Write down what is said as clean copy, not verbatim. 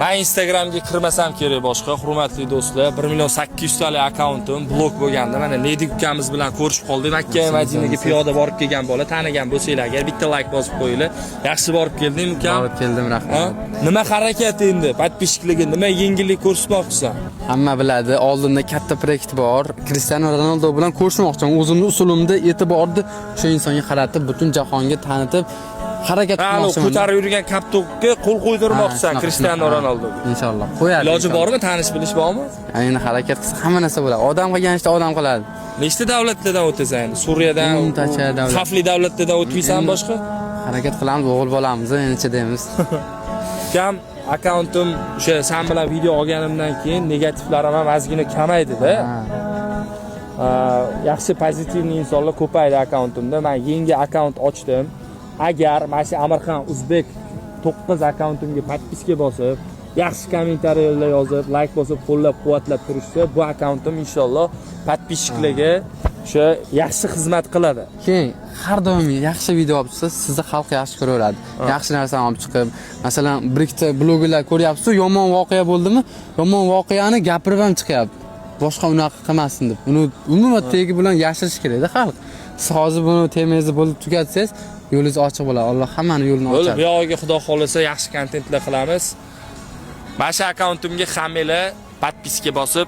Men Instagramga kirmasam kerak boshqa, hurmatli do'stlar. 1 million 800 talik akkauntim blok bo'lganda, mana Ledi ukamiz bilan ko'rishib qoldik. Makka Madinaga piyoda borib kelgan bola, tanigan bo'lsanglar agar bitta layk bosib qo'yinglar. Yaxshi borib kelding, ukam? Borib keldim, Ha? rahmat. Nima harakat endi? Подписчик larga nima yengillik ko'rsatmoqchisan? Hamma biladi, oldinda katta proyekt bor. Cristiano Ronaldo bilan ko'rishmoqchiman. O'zimni usulimda e'tiborni o'sha insonga qaratib, butun jahonga tanitib harakat Ha, qilmoqchiman. ko'tarib yurgan koptokka qo'l qo'ydirmoqchisan Ha, Cristiano shunaqa. Ronaldoga. Inshaalloh. Qo'yadi. Iloji inshaalloh. bormi? Tanish bilish bormi? Endi harakat qilsa hamma narsa bo'ladi. Odam qilgan ishda odam qiladi. Nechta davlatlardan o'tasan endi? Suriyadan, O'ntacha davlat. xavfli davlatlardan o'tmaysan boshqa? Harakat qilamiz, o'g'il bolamiz, endi chidaymiz. Ukam, akkauntim o'sha san bilan video olganimdan keyin negativlarim ham ozgina kamaydi-da. Yaxshi позитивный insonlar ko'paydi akkauntimda. Men yangi akkaunt ochdim. Agar mana shu Amirxon Uzbek 9 akkauntimga подписка bosib, yaxshi kommentariyalar yozib, layk bosib, qo'llab-quvvatlab turishsa, bu akkauntim inshaalloh подписчик larga o'sha yaxshi xizmat qiladi. Keyin har doim yaxshi video olib chiqsa, sizni xalq yaxshi ko'raveradi. Yaxshi narsani olib chiqib, masalan, bir ikkita blogerlar ko'ryapsiz, yomon voqea bo'ldimi, yomon voqeani gapirib ham chiqyapti. Boshqa unaqa qilmasin deb. Uni umuman tegi bilan yashirish kerakda xalq. Siz hozir buni temangizni bo'lib tugatsangiz, yo'lingiz ochiq bo'ladi. Alloh hammani yo'lini Bo'ldi, ochadi. bu yog'iga xudo xohlasa yaxshi kontentlar qilamiz. Mana shu akkauntimga hammanglar подписка bosib